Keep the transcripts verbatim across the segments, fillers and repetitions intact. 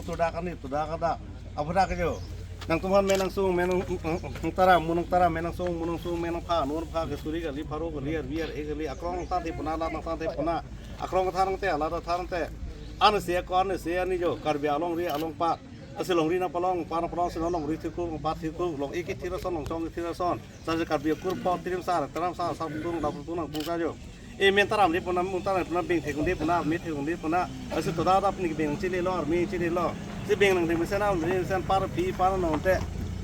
Todak ani todak adak. Aphuthak ke jo. Nangtum aphan me nangsung, me nang, nang, nang taram, mo nang taram, me nangsung, mo nangsung, me nangpha, mo nangpha, kesuri kali, pharo kali, arvi ar-e kali, akrong tangte puna, la nangtangte puna. Akrong tangte, la tangte. Ansi ako, ansi ani jo, Karbi alongri alongpat. Lasi longri nangpalong, pa nangpalong, si longri thirkuk, longpat thirkuk, long-ik kethir ason, longchong kethir ason. Lasi Karbi akur pho, tirim sar, taram sar, sar putung, la putung nangpung ka jo. E men taram le puna, mo taram puna, beng thekung le puna, me thekung le puna. Lasi todak adak pini beng chele lo, arme chele lo. Si beng nangdeng mesen, nangdeng mesen, par phi, par nong te.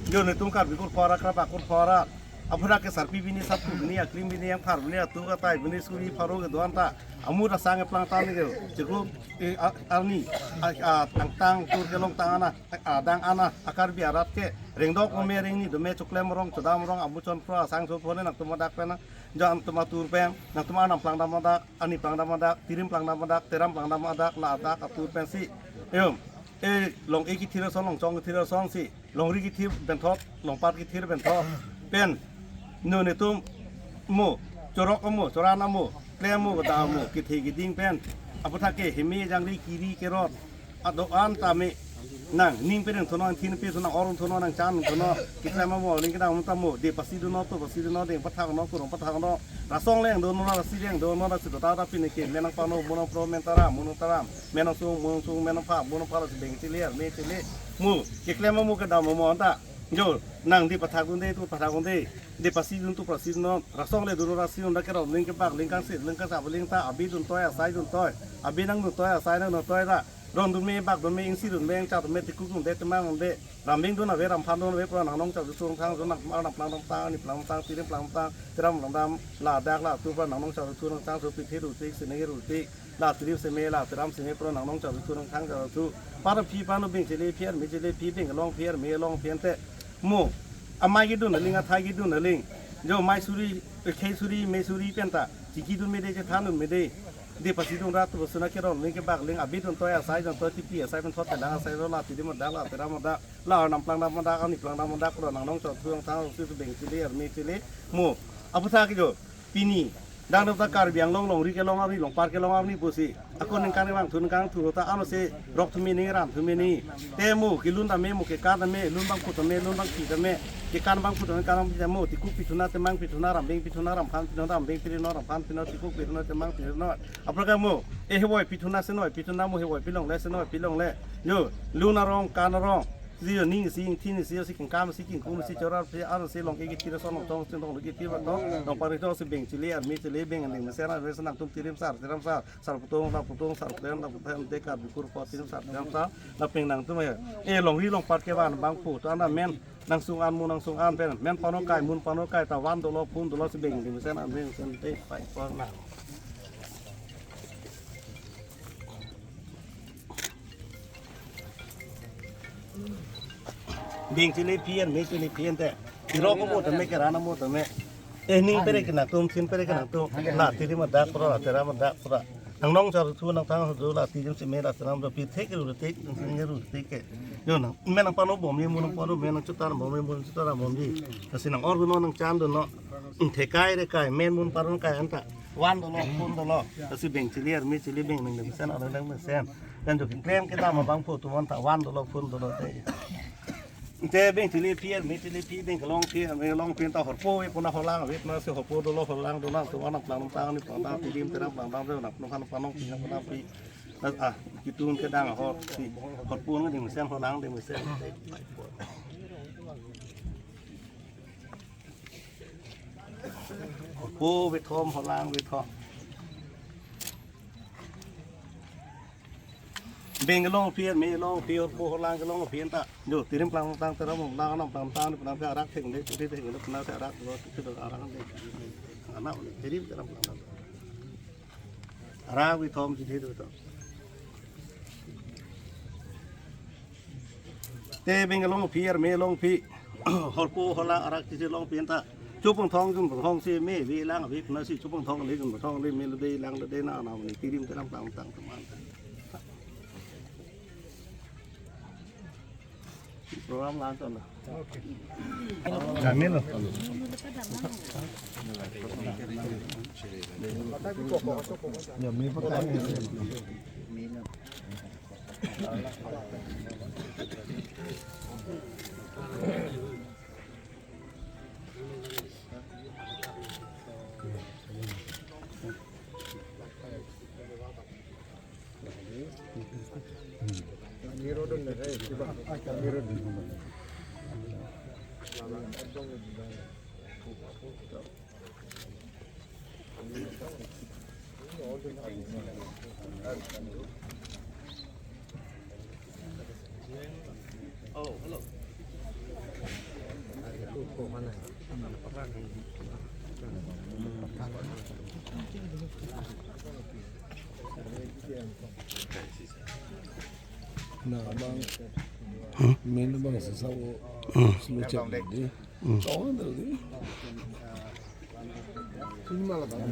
Jo netum Karbi kur pho ra, krap akur pho ra. Aphuthak ke sarpi bini, sarpo bini, aklim bini, yang phar bini, atu katai bini, suri pharo kedo-an ta. Amu ta sang eplang tan ke. Chiklo, e, a-, arni, a, a, tang tang, tur kelong tang ana, a, dang ana, a Karbi arat ke. Rengdok dome, rengni dome, choklem rong, chodam rong, amu chonphro, asangso phone nangtum adak pen na. Jo nangtum atur pen, nangtum arnam plangdam adak, arni plangdam adak, tirim plangdam adak, teram plangdam adak, la adak atur pensi. Em, e long-ik kethir ason, longchong kethir ason si, longri kethir benthot, longpat kethir benthot. Pen, nu netum mo, chorok amo, choran amo, klem amo, kedam amo, kethe keding pen. Aphuthak ke heme jangri kiri kerot. Ado-an tame nangning pen thonon, thin pen thonon, or thonon, nangchan thonon. Keklem amo, ling kedam tamo, de pasi dunnon, to pasi dunnon, deng pathak non, kurong pathak non. Rasong leng dunnon, rasi leng dunnon, rasi todak adak pini ke, me nangpano, mo nangpro, me taram, mo nang taram, me nangsung, mo nangsung, me nangpha, mo nangpha, lasi beng chele, arme chele. Mo, keklem amo, kedam amo anta. Jo, nang de pathak dunde, to pathak dunde. De pasi dun, to pasi dunnon. Rasong le dunnon, rasi dun, dak kerong, ling kebak, ling kangsit, ling kachap, ling ta, abi dun toi, asai dun toi. Abi nang dun toi, asai nang dun toi ta. Rong dunme, bak dunme, ingsi dunme, ingchak dunme, thirkuk dunde, temang dunde, rambeng dun ave, ramphan dun ave, pura nangnong chak dun thang dun, nang, arnam plangdam tang, arni plangdam tang, tirim plangdam tang, teram plangdam, la adak la atur pura nangnong chak dun nang thang, so pithe rutik, sene rutik, la tirim seme, la teram seme, pura nangnong chak dun nang thang chak dun. Par phi pano beng chele phi, arme chele phi, beng along phi, arme along phi ante. Mo, amei kedun aling, athai kedun aling. Jo mai suri, khei suri, me suri pen ta. Chiki dunme de, chethan dunme de. De pasi dun rat tu suna kerong, ling kebak ling, abi dun toi, asai dun toi, tipi asai pen thot, telang asai lo, la tirim adak, la teram adak, la arnam plangdam adak, arni plangdam adak, pura nangnong chak dun nang thang, si beng chele, arme chele, mo. Aphuthak ke jo, pini, dang dam ta Karbi Anglong longri kelong arni, longpat kelong arni pusi. Ako ningkan vang thu, ningkan thu ta, ano se rok thu meni, ran thu meni. Te mo, kelun tame mo, kekan tame, lun bangphu tame, lun bangpi tame, kekan bangphu tame, kan bangpi tame mo, thirkuk pi thuna, temang pi thuna, rambeng pi thuna, ramphan pi thuna, rambeng pi thuna, ramphan pi thuna, thirkuk pi thuna, temang pi thuna. Aphrang ke mo, e hevoi pi thuna, senoi pi thuna mo, hevoi pi longle, senoi pi longle. Jo, lun arong, kan arong. Si jo ning si, ingthin si, si kengkam si, kengkung si, chora si, ar si long-ik kethir ason, longchong si, long-ik kethir ason, longpat kethir si beng chele, arme chele, beng nangdeng mesen, arme mesen nangtum tirim sar, teram sar, sar putung, la putung, sar putung, la putung, de Karbi kur pho, tirim sar, teram sar, la pen nangtum e. E longri longpat kevan bangphu, to anta men, nangsung an, mo nangsung an pen, men pano kai, mo pano kai, ta van dolo, phun dolo, si beng nangdeng mesen, arme mesen, te pai pon na. Beng chele phi, arme chele phi ante. Tirok amo tame, keran amo tame. E ning pere ke nangtum, thin pere ke nangtum. La tirim adak pura, la teram adak pura. Nangnong chak thu nang thang thu, la tirim seme, la teram do, pi thek ru tik, nang ru tik ke. Jo nang, men nangpano bomji, mo nangpano, men nangchutar bomji, mo nangchutar bomji. Lasi nang-or dunnon, nangchan dunnon. Thekai re kai, men mo paro kai anta. Van dolo, phun dolo. Lasi beng chele, arme chele, beng nangdeng mesen, arnam deng mesen. Kan jo keklem kedam abangphu atum anta van dolo, phun dolo te. Te beng chele phi, arme chele phi, beng kelong phi, arme kelong phi ta horpo ave puna, holang ave puna, si horpo dolo, holang dolo, tu arnam plangdam tang, arni plangdam, tirim teram plangdam, nang nang pan panong phi, nang panong phi. Nas a, ketun kedang ahor si, horpo nangdeng mesen, holang deng mesen. Horpo vethom, holang vethom. Beng kelong phi, me kelong phi, horpo holang kelong phi anta. Jo, tirim plangdam tang, teram plangdam tang, arnam plangdam tang, arnam ke arak theng le, thek theng le, puna te arak lo, thek thek arak le. Arnam le, tirim teram plangdam. Arak vethom, thek thek vethom. Te beng kelong phi, arme kelong phi. Horpo holang arak chisi long phi anta. Chupang thong, chupang thong si me ave, lang ave puna si chupang thong le, chupang thong le, me le de, lang le de, na na ni tirim teram plangdam tang teman. Program lang ton. Kami lo. Ya, me pa kami. Na abang, main abang sesa o, slow check di. Hmm. Tong dong di. Ini malah kan.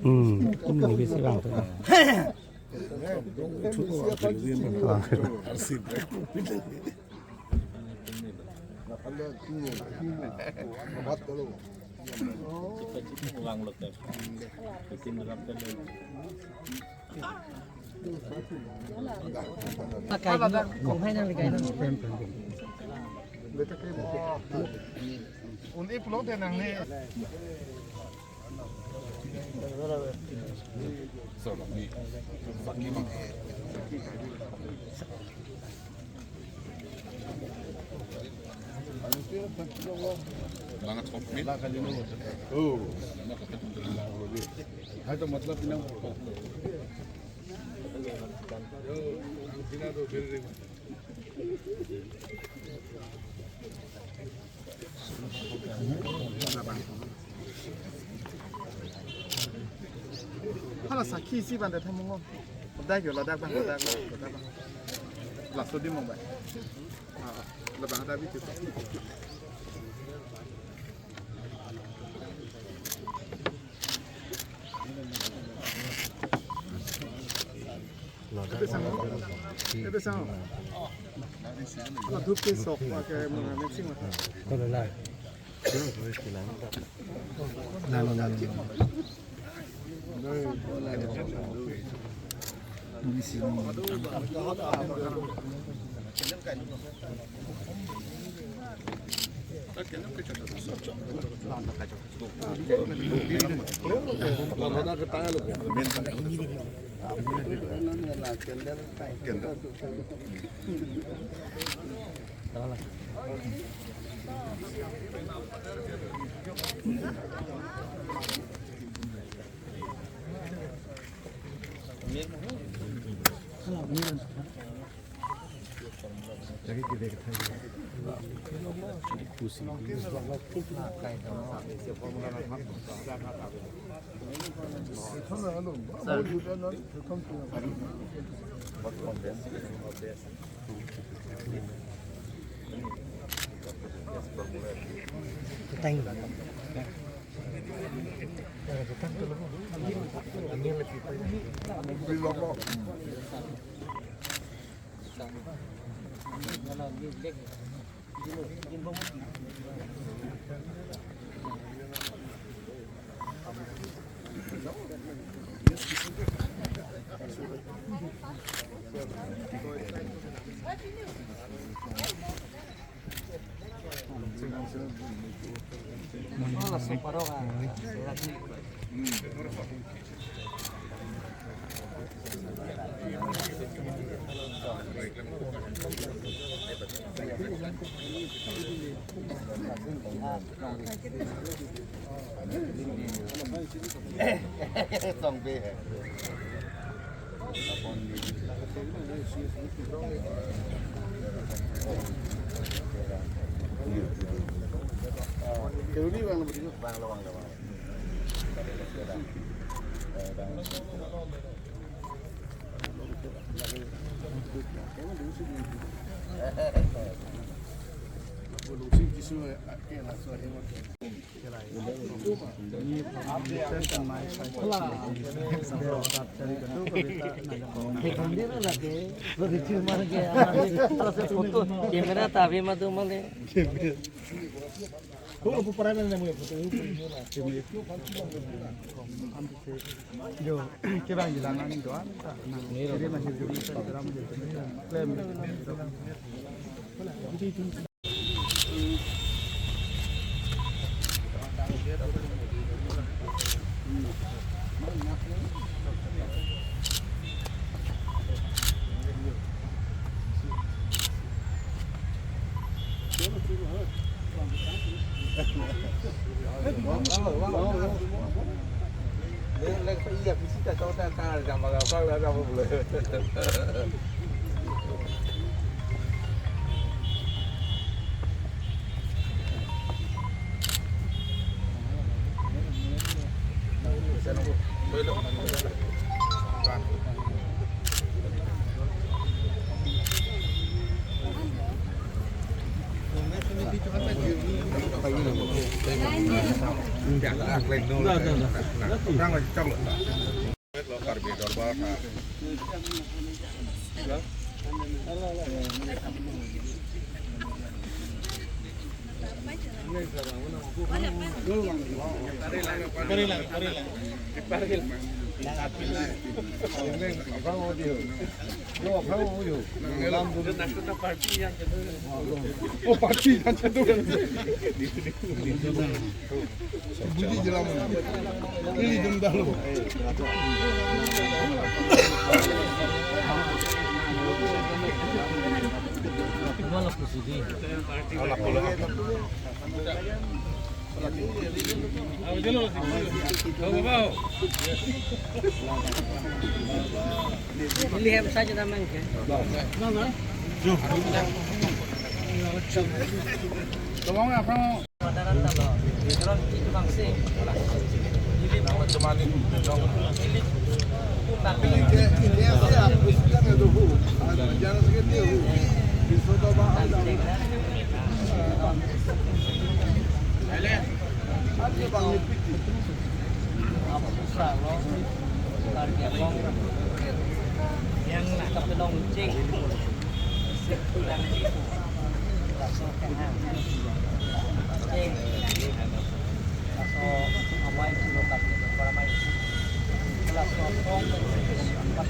Hmm, ini besi bang tu. Arsip. Un-e pulote nangne. Hala sakhi isi bang de thamungo. Dak yo, ladak bang, ladak bang, ladak bang. Laso di mong bang. Ah, labang ada bitu. Ebe sang. Ebe sang. Ala dhup ke sok pa ke mona mixing ma. Lalo, lalo, lalo. Camera ta ave ma do male. Yo, kevang jilang ani doan, ta nang, kiri masih dulu, ta ram dulu, klaim. Karbi Dorbar. Oh, party yang satu. Budi jelam. Ini dum dalu. Pilih yang saja namanya. Tolong apa? Yang nak kapelong cing. Laso kehang. Laso amai pulo kami beramai. Laso tong empat.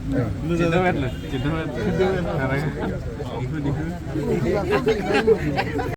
Cinta banget loh, cinta banget. Karena ihu, ihu.